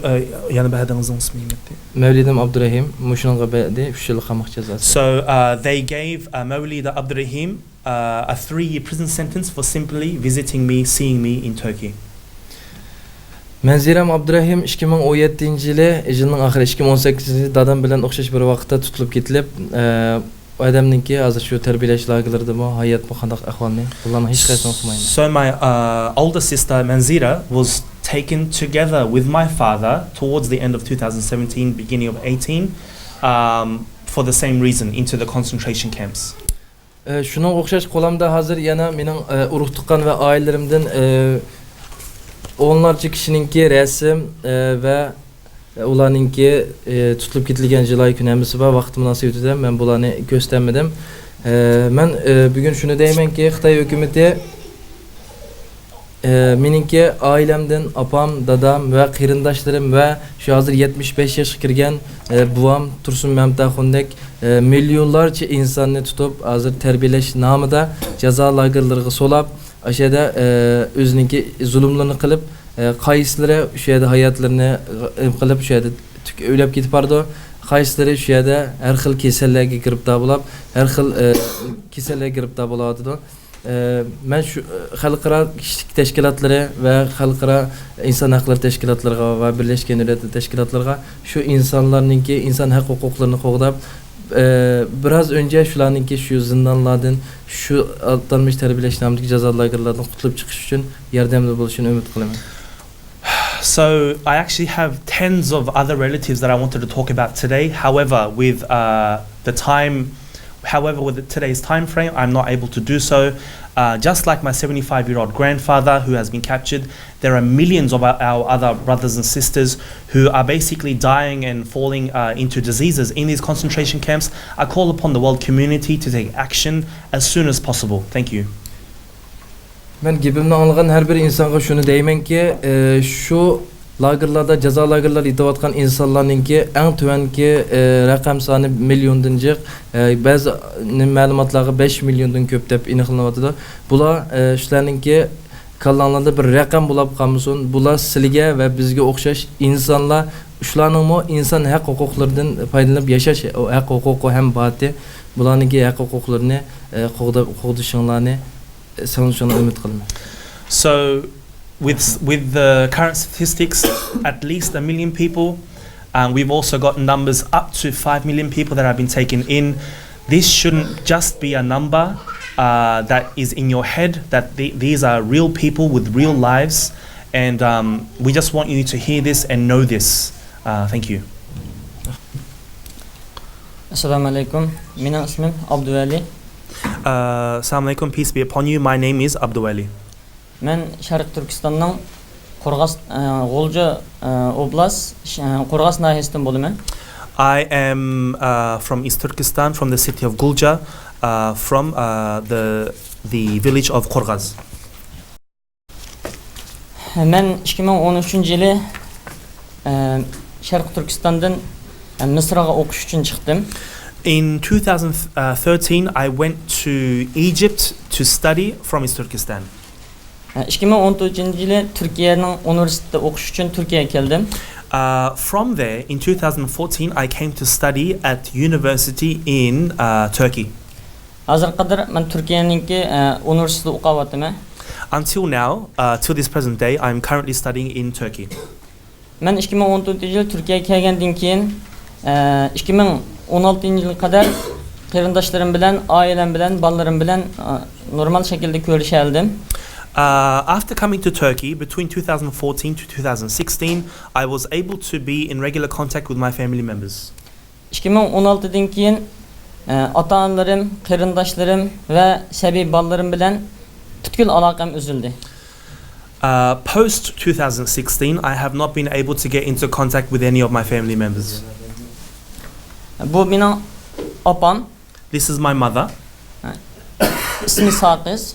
uh, yana bir adamızın ismi neydi? مەۋلىدەم ئابدۇرېھىم مۇشۇنىڭغا بەردى ئۈچ يىللىق قاماق جازاسى. So uh, they gave uh, Mawlida Abdurahim uh, a three-year prison sentence for simply visiting me, seeing me in Turkey. مەنزىرەم ئابدۇرېھىم ئىككى مىڭ ئون يەتتىنچى يىلى، يىلنىڭ ئاخىرى، ئىككى مىڭ ئون سەككىزىنچى يىلى دادام بىلەن ئوخشاش بىر ۋاقىتتا تۇتۇلۇپ كېتىلىپ، ئە، ئۇ ئادەمنىڭكى ھازىر شۇ تەربىيەلەش لاگېرلىرىدىمۇ، ھاياتمۇ، قانداق ئەھۋالنى، بۇلارنىڭ ھېچقايسىنى ئۇقمايمەن. So my uh, older sister Manzira was taken together with my father towards the end of two thousand seventeen, beginning of eighteen, um, for the same reason, into the concentration camps. ئە، شۇنىڭغا ئوخشاش قولامدا ھازىر يەنە مېنىڭ، ئە، ئۇرۇق-تۇغقان ۋە ئائىلىلىرىمدىن، ئە، ئونلارچە كىشىنىڭكى رەسىم، ئە، ۋە ئۇلارنىڭكى، ئە، تۇتۇلۇپ كېتىلگەن جىنايى كۈن ھەممىسى بار. ۋاقىت مۇناسىۋىتى بىلەن مەن بۇلارنى كۆرسىتەلمىدىم. ئە، مەن، ئە، بۈگۈن شۇنى دەيمەنكى، خىتاي ھۆكۈمىتى ئە، مېنىڭكى ئائىلەمدىن ئاپام، دادام ۋە قېرىنداشلىرىم ۋە شۇ ھازىر يەتمىش بەش ياشقا كىرگەن، ئە، بوۋام تۇرسۇن مەمتىئاخۇندەك، ئە، مىليونلارچە ئىنساننى تۇتۇپ، ھازىر تەربىيەلەش نامىدا جازا لاگېرلىرىغا سولاپ، ئاشۇ يەردە، ئە، ئۆزىنىڭكى زۇلۇملىرىنى قىلىپ، ئە، قايسىلىرى شۇ يەردە ھاياتلىرىنى، ئە، قىلىپ، شۇ يەردە تۈك ئۆلۈپ كېتىپ بارىدۇ. قايسىلىرى شۇ يەردە ھەر خىل كېسەللەرگە گىرىپتار بولاپ، ھەر خىل، ئە، كېسەللەرگە گىرىپتار بولاۋاتىدۇ. ئە، مەن شۇ، ئە، خەلقئارا كىشىلىك تەشكىلاتلىرى ۋە خەلقئارا ئىنسان ھەقلىرى تەشكىلاتلىرىغا ۋە بىرلەشكەن دۆلەتلەر تەشكىلاتلىرىغا شۇ ئىنسانلارنىڭكى ئىنسان ھەق ھوقۇقلىرىنى قوغداپ، ئە، بىراز ئۆنچە شۇلارنىڭكى شۇ زىندانلاردىن، شۇ ئاتالمىش تەربىيەلەش نامىدىكى جازا لاگېرلاردىن قۇتۇلۇپ چىقىش ئۈچۈن ياردەمدە بولۇشىنى ئۈمىد قىلىمەن. So I actually have tens of other relatives that I wanted to talk about today. However, with uh, the time, however, with today's time frame, I'm not able to do so. Uh, just like my seventy-five-year-old grandfather who has been captured, there are millions of our, our other brothers and sisters who are basically dying and falling uh, into diseases in these concentration camps. I call upon the world community to take action as soon as possible. Thank you. مەن گېپىمنى ئاڭلىغان ھەر بىر ئىنسانغا شۇنى دەيمەنكى، ئى، شۇ لاگېرلاردا، جازا لاگېرلاردا يېتىۋاتقان ئىنسانلارنىڭكى ئەڭ تۆۋەنكى، ئى، رەقەم سانى مىليوندىن جىق، ئى، بەزى مەلۇماتلارغا بەش مىليوندىن كۆپ دەپ ئېنىقلىنىۋاتىدۇ. بۇلار، ئى، شۇلارنىڭكى كاللاڭلاردا بىر رەقەم بولاپ قالمىسۇن. بۇلار سىلىگە ۋە بىزگە ئوخشاش ئىنسانلار، شۇلارنىڭمۇ ئىنسان ھەق ھوقۇقلىرىدىن پايدىلىنىپ ياشاش ھەق ھوقۇقى ھەم بارتى. بۇلارنىڭكى ھەق ھوقۇقلىرىنى، ئە، قوغدا-، قوغدىشىڭلارنى، ئە، سېغىنىشىڭلارنى ئۈمىد قىلىمەن. So, with with the current statistics, at least a million people, and we've also got numbers up to five million people that have been taken in. This shouldn't just be a number uh, that is in your head, that the, these are real people with real lives, and um, we just want you to hear this and know this. Uh, thank you. ئەسسالامۇ ئەلەيكۇم. مېنىڭ ئىسمىم ئابدۇۋەلى. Uh, Assalamu alaikum, peace be upon you. My name is Abdulwali. مەن شەرقىي تۈركىستاننىڭ قورغاس، ئە، غۇلجا، ئە، ئوبلاست، ش-، ئە، قورغاس ناھىيەسىدىن بولىمەن. I am uh, from East Turkestan, from the city of Gulja, uh, from uh, the the village of Qorg'az. مەن ئىككى مىڭ ئون ئۈچىنچى يىلى، ئە، شەرقىي تۈركىستاندىن، ئە، مىسىرغا ئوقۇش ئۈچۈن چىقتىم. In two thousand thirteen, I went to Egypt to study from East Turkestan. ئىككى مىڭ ئون تۆتىنچى يىلى تۈركىيەنىڭ ئۇنىۋېرسىتېتىدا ئوقۇش ئۈچۈن تۈركىيەگە كەلدىم. Uh, from there, in two thousand fourteen, I came to study at university in uh, Turkey. ھازىرغا قەدەر مەن تۈركىيەنىڭكى، ئە، ئۇنىۋېرسىتېتىدا ئوقۇۋاتىمەن. Until now, uh, till this present day, I'm currently studying in Turkey. مەن ئىككى مىڭ ئون تۆتىنچى يىل تۈركىيەگە كەلگەندىن كېيىن، ئە، ئىككى مىڭ ئون ئالتىنچى يىلغا قەدەر قېرىنداشلىرىم بىلەن، ئائىلەم بىلەن، بالىلىرىم بىلەن، ئە، نورمال شەكىلدە كۆرۈشەلىدىم. Uh, after coming to Turkey between two thousand fourteen to two thousand sixteen, I was able to be in regular contact with my family members. ئىككى مىڭ ئون ئالتىدىن كېيىن، ئە، ئاتا-ئانىلىرىم، قېرىنداشلىرىم ۋە سەبىي بالىلىرىم بىلەن پۈتكۈل ئالاقەم ئۈزۈلدى. Uh, post two thousand sixteen, I have not been able to get into contact with any of my family members. بۇ مېنىڭ ئاپام. This is my mother. ئىسمى ساقىز.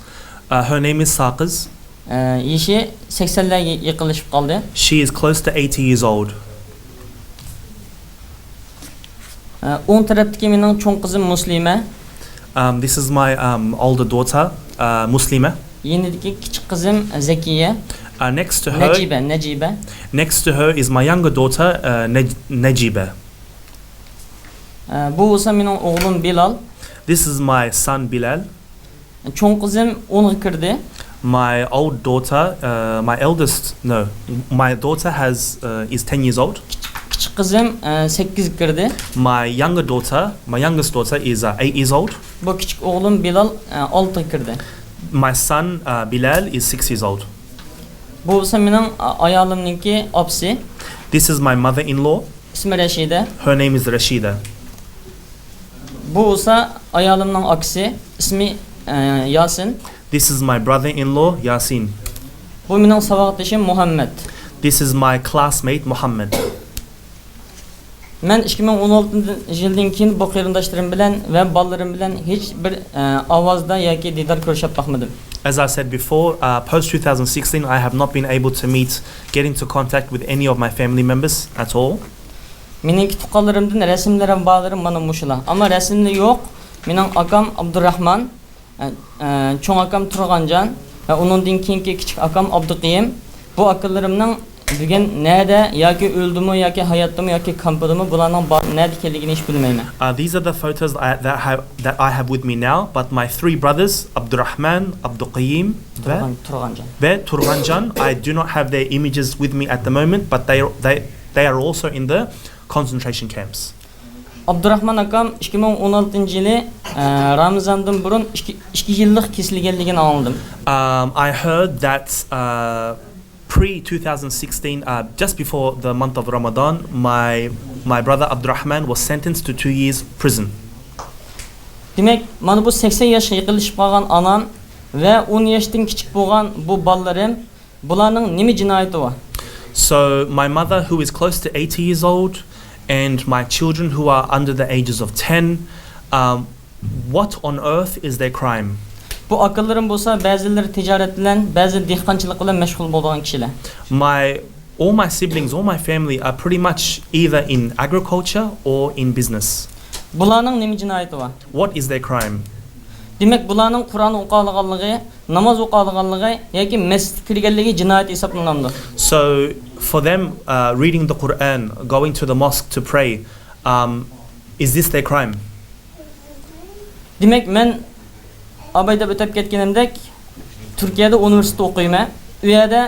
Uh, her name is Saqiz. ئە، يېشى سەكسەنلەرگە يېقىنلىشىپ قالدى. She is close to eighty years old. ئە، ئوڭ تەرەپتىكى مېنىڭ چوڭ قىزىم مۇسلىمە. Um, this is my um, older daughter, uh, Muslima. يېنىدىكى كىچىك قىزىم زەكىيە. Uh, next to her, نەجىبە، نەجىبە. Next to her is my younger daughter, uh, Nej- Najiba. ئە، بۇ بولسا مېنىڭ ئوغلۇم بىلال. This is my son Bilal. چوڭ قىزىم ئونغا كىردى. My old daughter, uh, my eldest, no, my daughter has uh, is ten years old. كىچىك قىزىم، ئە، سەككىزگە كىردى. My younger daughter, my youngest daughter is uh, eight years old. بۇ كىچىك ئوغلۇم بىلال، ئە، ئالتىغا كىردى. My son uh, Bilal is six years old. بۇ بولسا مېنىڭ، ئە، ئايالىمنىڭكى ئاپىسى. This is my mother-in-law. ئىسمى رەشىدە. Her name is Rashida. بۇ بولسا ئايالىمنىڭ ئاكىسى، ئىسمى، ئە، ياسىن. This is my brother-in-law, Yasin. بۇ مېنىڭ ساۋاقدىشىم مۇھەممەد. This is my classmate, Muhammad. مەن ئىككى مىڭ ئون ئالتىنچى يىلدىن كېيىن بۇ قېرىنداشلىرىم بىلەن ۋە بالىلىرىم بىلەن ھېچ بىر، ئە، ئاۋازدا ياكى دىدار كۆرۈشۈپ باقمىدىم. As I said before, uh, post two thousand sixteen, I have not been able to meet, get into contact with any of my family members at all. مېنىڭكى تۇغقانلىرىمدىن رەسىملىرىم بارلىرىم مانا مۇشۇلار. ئەمما رەسىمدە يوق. مېنىڭ ئاكام ئابدۇراخمان، ئە، ئە، چوڭ ئاكام تۇرغانجان ۋە ئۇنىڭدىن كېيىنكى كىچىك ئاكام ئابدۇقېيۇم. بۇ ئاكىلىرىمنىڭ بۈگۈن نەدە، ياكى ئۆلدىمۇ، ياكى ھاياتتىمۇ، ياكى كامپىدىمۇ، بۇلارنىڭ بار، نەدە ئىكەنلىكىنى ھېچ بىلمەيمەن. Uh, these are the photos that I, that, have, that I have with me now, but my three brothers, Abdurrahman, Abduqayyim, تۇرغان، تۇرغانجان. Ve Turganjan, I do not have their images with me at the moment, but they, they, they are also in the concentration camps. ئابدۇراخمان ئاكام ئىككى مىڭ ئون ئالتىنچى يىلى، ئە، رامىزاندىن بۇرۇن ئىككى، ئىككى يىللىق كېسىلگەنلىكىنى ئاڭلىدىم. Um, I heard that uh, pre two thousand sixteen, uh, just before the month of Ramadan, my, my brother Abdurrahman was sentenced to two years prison. دېمەك، مانا بۇ سەكسەن ياشقا يېقىنلىشىپ قالغان ئانام ۋە ئون ياشتىن كىچىك بولغان بۇ بالىلىرىم، بۇلارنىڭ نېمە جىنايىتى بار؟ So, my mother, who is close to eighty years old, and my children, who are under the ages of ten, um, what on earth is their crime? بۇ ئاكىلىرىم بولسا بەزىلىرى تىجارەت بىلەن، بەزى دېھقانچىلىق بىلەن مەشغۇل بولىدىغان كىشىلەر. My, all my siblings, all my family are pretty much either in agriculture or in business. بۇلارنىڭ نېمە جىنايىتى بار؟ What is their crime? دېمەك، بۇلارنىڭ قۇرئان ئوقۇيدىغانلىقى، ناماز ئوقۇيدىغانلىقى ياكى مەسچىتكە كىرگەنلىكى جىنايەت ھېسابلىنامدۇ؟ So, for them, uh, reading the Quran, going to the mosque to pray, um, is this their crime? دېمەك، مەن ئاباي دەپ ئۆتۈپ كەتكىنىمدەك، تۈركىيەدە ئۇنىۋېرسىتېتتا ئوقۇيمەن. ئۇ يەردە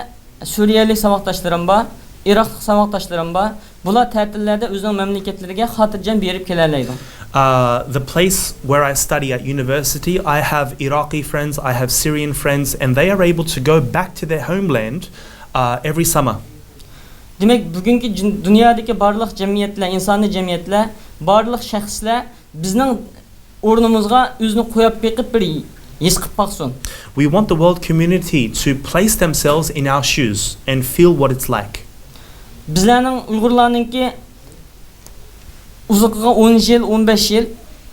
سۈرىيەلىك ساۋاقداشلىرىم بار، ئىراقلىق ساۋاقداشلىرىم بار. بۇلار تەتىللەردە ئۆزىنىڭ مەملىكەتلىرىگە خاتىرجەم بېرىپ كېلەلەيدۇ. Uh, the place where I study at university, I have Iraqi friends, I have Syrian friends, and they are able to go back to their homeland uh, every summer. دېمەك، بۈگۈنكى جىن-، دۇنيادىكى بارلىق جەمئىيەتلەر، ئىنسانىي جەمئىيەتلەر، بارلىق شەخسلەر بىزنىڭ ئورنىمىزغا ئۆزىنى قويۇپ بېقىپ بىر ھېس قىلىپ باقسۇن. We want the world community to place themselves in our shoes and feel what it's like. بىزلەرنىڭ ئۇيغۇرلارنىڭكى ئۇزىقىغا ئون يىل، ئون بەش يىل،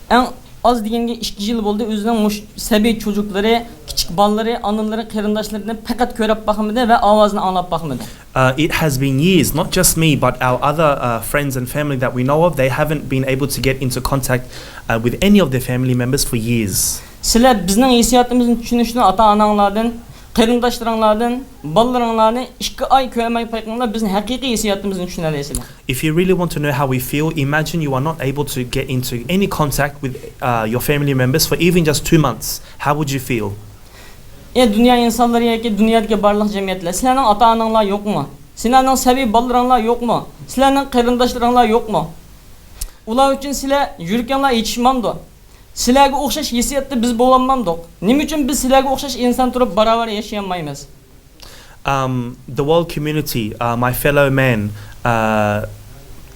ئەڭ ئاز دېگەنگە ئىككى يىل بولدى، ئۆزىنىڭ مۇش-، سەبىي چوجۇقلىرى، كىچىك بالىلىرى، ئانىلىرى، قېرىنداشلىرىنى پەقەت كۆرۈپ باقمىدى ۋە ئاۋازىنى ئاڭلاپ باقمىدى. Uh, it has been years, not just me, but our other uh, friends and family that we know of, they haven't been able to get into contact uh, with any of their family members for years. سىلەر بىزنىڭ ھېسسىياتىمىزنى چۈشىنىشنى ئاتا-ئاناڭلاردىن، قېرىنداشلىرىڭلاردىن، بالىلىرىڭلارنى ئىككى ئاي كۆرمەي باقىڭلار، بىزنىڭ ھەقىقىي ھېسسىياتىمىزنى چۈشىنەلەيسىلەر. If you really want to know how we feel, imagine you are not able to get into any contact with uh, your family members for even just two months. How would you feel? ئەي دۇنيا ئىنسانلىرى ياكى دۇنيادىكى بارلىق جەمئىيەتلەر، سىلەرنىڭ ئاتا-ئاناڭلار يوقمۇ؟ سىلەرنىڭ سەبىي بالىلىرىڭلار يوقمۇ؟ سىلەرنىڭ قېرىنداشلىرىڭلار يوقمۇ؟ ئۇلار ئۈچۈن سىلەر يۈرىكىڭلار ئېچىشمامدۇ؟ سىلەرگە ئوخشاش ھېسسىياتتا بىز بولالمامدۇق؟ نېمە ئۈچۈن بىز سىلەرگە ئوخشاش ئىنسان تۇرۇپ باراۋەر ياشىيالمايمىز؟ Um, the world community, uh, my fellow man, uh,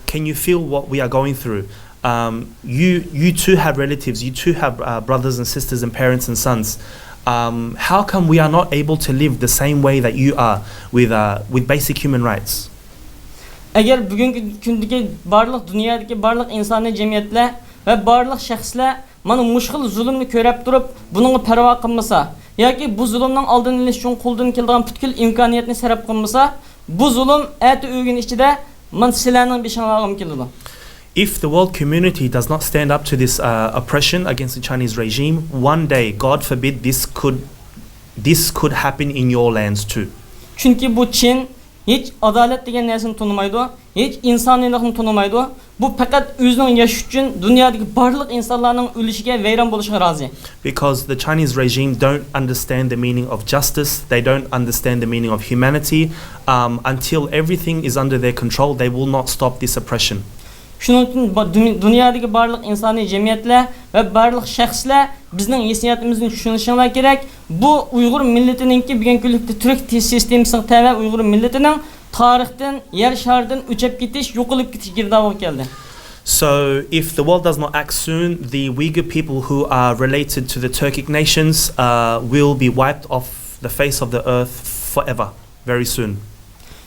can you feel what we are going through? Um, you, you too have relatives, you too have uh, brothers and sisters and parents and sons. Um, how come we are not able to live the same way that you are with, uh, with basic human rights? ئەگەر بۈگۈنكى كۈندىكى بارلىق دۇنيادىكى بارلىق ئىنسانىي جەمئىيەتلەر ۋە بارلىق شەخسلەر مانا مۇشۇ خىل زۇلۇمنى كۆرۈپ تۇرۇپ، بۇنىڭغا پەرۋا قىلمىسا ياكى بۇ زۇلۇمنىڭ ئالدىنى ئېلىش ئۈچۈن قولىدىن كېلىدىغان پۈتكۈل ئىمكانىيەتنى سەرپ قىلمىسا، بۇ زۇلۇم ئەتە ئۆگۈن ئىچىدە مانا سىلەرنىڭ بېشىڭلارغىمۇ كېلىدۇ. If the world community does not stand up to this uh, oppression against the Chinese regime, one day, God forbid, this could, this could happen in your lands too. چۈنكى بۇ چىن ھېچ ئادالەت دېگەن نەرسىنى تونۇمايدۇ، ھېچ ئىنسانىيلىقنى تونۇمايدۇ. بۇ پەقەت ئۆزىنىڭ ياشىشى ئۈچۈن دۇنيادىكى بارلىق ئىنسانلارنىڭ ئۆلۈشىگە، ۋەيران بولۇشىغا رازى. Because the Chinese regime don't understand the meaning of justice, they don't understand the meaning of humanity. Um, until everything is under their control, they will not stop this oppression. شۇنىڭ ئۈچۈن با-، دۇني-، دۇنيادىكى بارلىق ئىنسانىي جەمئىيەتلەر ۋە بارلىق شەخسلەر بىزنىڭ ھېسسىياتىمىزنى چۈشىنىشىڭلار كېرەك. بۇ ئۇيغۇر مىللىتىنىڭكى بۈگۈنكى كۈنلۈكتە تۈرك سىستېمىسىغا تەۋە ئۇيغۇر مىللىتىنىڭ تارىختىن، يەر شارىدىن ئۆچۈپ كېتىش، يوقىلىپ كېتىش گىردابىغا كەلدى. So, if the world does not act soon, the Uyghur people who are related to the Turkic nations uh, will be wiped off the face of the earth forever, very soon.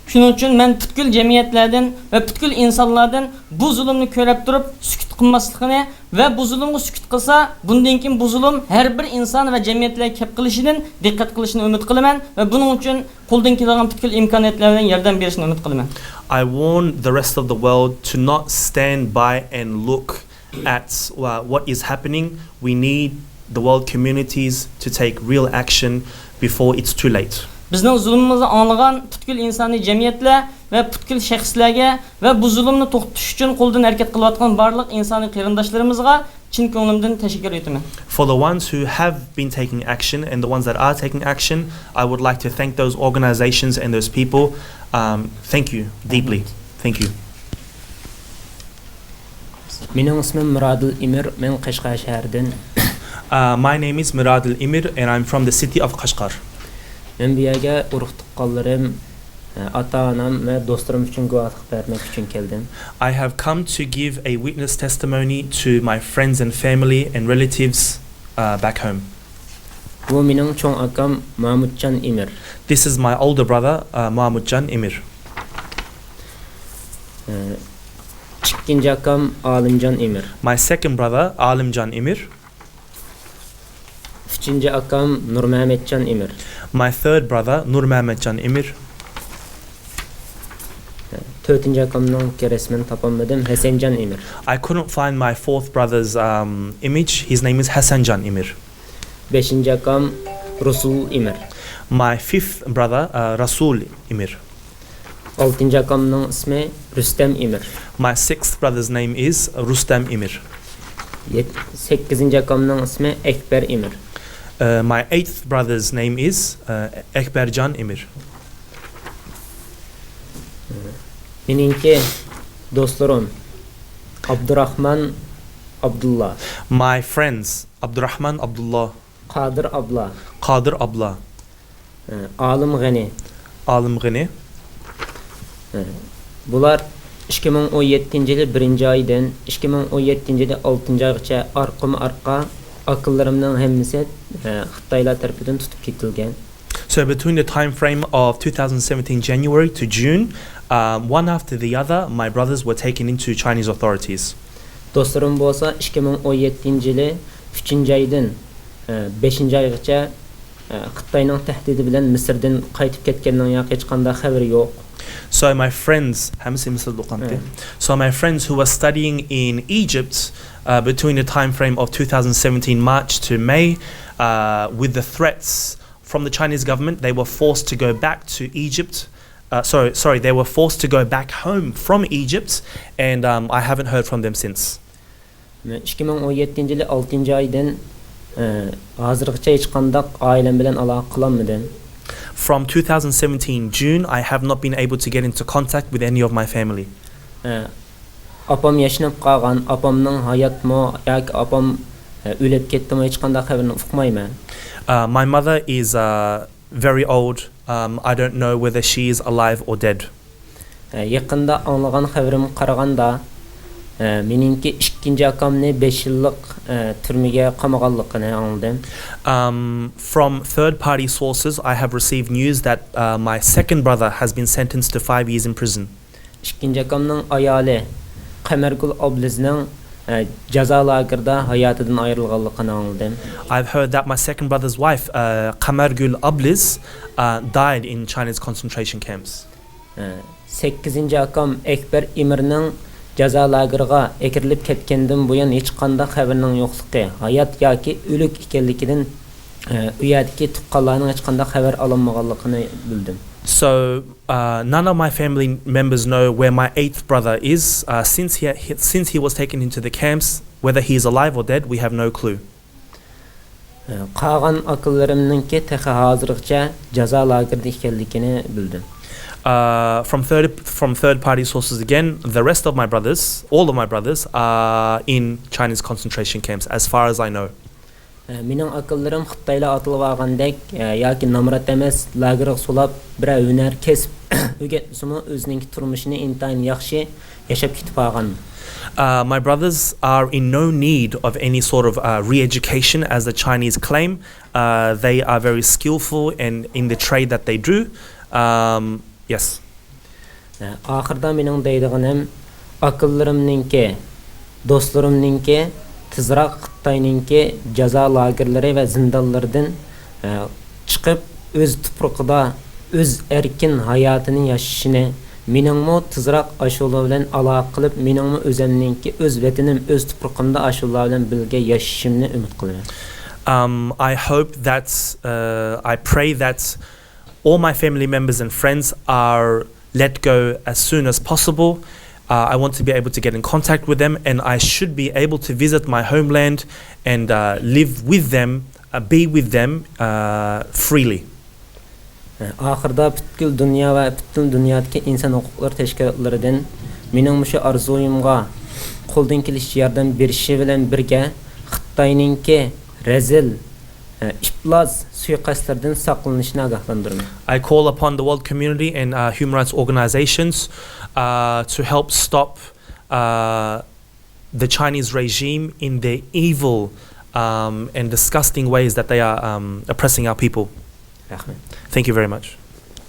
شۇنىڭ ئۈچۈن مەن پۈتكۈل جەمئىيەتلەردىن ۋە پۈتكۈل ئىنسانلاردىن بۇ زۇلۇمنى كۆرەپ تۇرۇپ سۈكۈت قىلماسلىقىنى ۋە بۇ زۇلۇمغا سۈكۈت قىلسا، بۇندىن كېيىن بۇ زۇلۇم ھەر بىر ئىنسان ۋە جەمئىيەتلەرگە كەپ قىلىشىدىن دىققەت قىلىشىنى ئۈمىد قىلىمەن ۋە بۇنىڭ ئۈچۈن قولدىن كېلىدىغان پۈتكۈل ئىمكانىيەتلەر بىلەن ياردەم بېرىشىنى ئۈمىد قىلىمەن. I warn the rest of the world to not stand by and look at uh, what is happening. We need the world communities to take real action before it's too late. بىزنىڭ زۇلۇمىمىزنى ئاڭلىغان پۈتكۈل ئىنسانىي جەمئىيەتلەر ۋە پۈتكۈل شەخسلەرگە ۋە بۇ زۇلۇمنى توختىتىش ئۈچۈن قولىدىن ھەرىكەت قىلىۋاتقان بارلىق ئىنسانىي قېرىنداشلىرىمىزغا چىن كۆڭلۈمدىن تەشەككۈر ئېيتىمەن. For the ones who have been taking action and the ones that are taking action, I would like to thank those organizations and those people. Um, thank you deeply. Thank you. مېنىڭ ئىسمىم مىرادىل ئىمىر، مەن قەشقەر شەھىرىدىن. Uh, my name is Miradil Imir and I'm from the city of Kashgar. مەن بۇ يەرگە ئۇرۇق تۇغقانلىرىم، ئاتا-ئانام ۋە دوستلىرىم ئۈچۈن گۇۋاھلىق بەرمەك ئۈچۈن كەلدىم. I have come to give a witness testimony to my friends and family and relatives uh, back home. بۇ مېنىڭ چوڭ ئاكام مامۇتجان ئىمىر. This is my older brother, uh, Mahmudjan Imir. ئىككىنچى ئاكام ئالىمجان ئىمىر. My second brother, Alimjan Imir. ئۈچىنچى ئاكام نۇرمەمەتجان ئىمىر. My third brother, Nurmamedjan Imir. تۆتىنچى ئاكامنىڭكى رەسىمىنى تاپالمىدىم، ھەسەنجان ئىمىر. I couldn't find my fourth brother's um, image. His name is Hasanjan Imir. بەشىنچى ئاكام رۇسۇل ئىمىر. My fifth brother, uh, Rasul Imir. ئالتىنچى ئاكامنىڭ ئىسمى رۇستەم ئىمىر. My sixth brother's name is Rustem Imir. يەت-، سەككىزىنچى ئاكامنىڭ ئىسمى ئەكبەر ئىمىر. Uh, my eighth brother's name is uh, Ekberjan Imir. مېنىڭكى دوستلىرىم ئابدۇراخمان ئابدۇللا. My friends Abdurrahman Abdullah. قادىر ئابلا. قادىر ئابلا. ئالىم غېنى. Alim Ghani. بۇلار ئىككى مىڭ ئون يەتتىنچى يىلى بىرىنچى ئايدىن ئىككى مىڭ ئون يەتتىنچى يىلى ئالتىنچى ئايغىچە ئارقىمۇ ئارقا ئاكىلىرىمنىڭ ھەممىسى خىتايلار تەرىپىدىن تۇتۇپ كېتىلگەن. So between the time frame of two thousand seventeen January to June, um, one after the other, my brothers were taken into Chinese authorities. دوستلىرىم بولسا ئىككى مىڭ ئون يەتتىنچى يىلى ئۈچىنچى ئايدىن، ئە، بەشىنچى ئايغىچە، ئە، خىتاينىڭ تەھدىتى بىلەن مىسىردىن قايتىپ كەتكەننىڭ ياقى ھېچقانداق خەۋىرى يوق. So my friends، ھەممىسى مىسىردا ئوقۇغانتى. So my friends who were studying in Egypt uh, between the time frame of two thousand seventeen March to May, uh, with the threats from the Chinese government, they were forced to go back to Egypt. Uh, sorry, sorry, they were forced to go back home from Egypt, and um, I haven't heard from them since. ئىككى مىڭ ئون يەتتىنچى يىلى ئالتىنچى ئايدىن، ئە، ھازىرغىچە ھېچقانداق ئائىلەم بىلەن ئالاقە قىلالمىدىم. From two thousand seventeen June, I have not been able to get into contact with any of my family. ئە، ئاپام ياشىنىپ قالغان، ئاپامنىڭ ھاياتمۇ ياكى ئاپام، ئە، ئۆلۈپ كەتتىمۇ، ھېچقانداق خەۋىرىنى ئۇقمايمەن. Uh, my mother is uh, very old. Um, I don't know whether she is alive or dead. ئە، يېقىندا ئاڭلىغان خەۋىرىمگە قارىغاندا، ئە، مېنىڭكى ئىككىنچى ئاكامنى بەش يىللىق، ئە، تۈرمىگە قامىغانلىقىنى ئاڭلىدىم. Um, from third party sources, I have received news that uh, my second brother has been sentenced to five years in prison. ئىككىنچى ئاكامنىڭ ئايالى قەمەرگۈل ئابلىزنىڭ، ئە، جازا لاگېرىدا ھاياتىدىن ئايرىلغانلىقىنى ئاڭلىدىم. I've heard that my second brother's wife, uh, Qamargul Abliz, uh, died in China's concentration camps. ئە، سەككىزىنچى ئاكام ئەكبەر ئىمىرنىڭ جازا لاگېرىغا ئەكىرىلىپ كەتكەندىن بۇيان ھېچقانداق خەۋىرىنىڭ يوقلۇقى، ھايات ياكى ئۆلۈك ئىكەنلىكىدىن، ئە، ئۇ يەردىكى تۇغقانلارنىڭ ھېچقانداق خەۋەر ئالالمىغانلىقىنى بىلدىم. So, uh, none of my family members know where my eighth brother is, uh, since he, he, since he was taken into the camps, whether he is alive or dead, we have no clue. قالغان ئاكىلىرىمنىڭكى تېخى ھازىرغىچە جازا لاگېرىدا ئىكەنلىكىنى بىلدىم. Uh, from third, from third party sources again, the rest of my brothers, all of my brothers, are in Chinese concentration camps, as far as I know. مېنىڭ ئاكىلىرىم خىتايلار ئاتىلىۋالغاندەك ياكى نامرات ئەمەس، لاگېرغا سولاپ، بىرەر ھۈنەر، كەسىپ ئۆگەتمىسىمۇ، ئۆزىنىڭكى تۇرمۇشىنى ئىنتايىن ياخشى ياشاپ كېتىپ قالغان. Uh, my brothers are in no need of any sort of uh, re-education as the Chinese claim. Uh, they are very skillful and in the trade that they do. Um, yes. ئاخىرىدا مېنىڭ دەيدىغىنىم، ئاكىلىرىمنىڭكى، دوستلىرىمنىڭكى تېزراق خىتاينىڭكى جازا لاگېرلىرى ۋە زىندانلىرىدىن چىقىپ، ئۆز تۇپرىقىدا ئۆز ئەركىن ھاياتىنى ياشىشىنى، مېنىڭمۇ تېزراق ئاشۇلار بىلەن ئالاقە قىلىپ، مېنىڭمۇ ئۆزۈمنىڭكى، ئۆز ۋەتىنىم، ئۆز تۇپرىقىمدا ئاشۇلار بىلەن بىرگە ياشىشىمنى ئۈمىد قىلىمەن. Um, I hope that, uh, I pray that all my family members and friends are let go as soon as possible. Uh, I want to be able to get in contact with them, and I should be able to visit my homeland and uh, live with them, uh, be with them uh, freely. ئاخىرىدا پۈتكۈل دۇنيا ۋە پۈتۈن دۇنيادىكى ئىنسان ھوقۇقلىرى تەشكىلاتلىرىدىن مېنىڭ مۇشۇ ئارزۇيۇمغا قولدىن كېلىشىچە ياردەم بېرىشى بىلەن بىرگە، خىتاينىڭكى رەزىل، ئىپلاس سۇيىقەستلىرىدىن ساقلىنىشىنى ئاگاھلاندۇرىمەن. I call upon the world community and uh, human rights organizations uh, to help stop uh, the Chinese regime in their evil um, and disgusting ways that they are um, oppressing our people. رەھمەت. Thank you very much.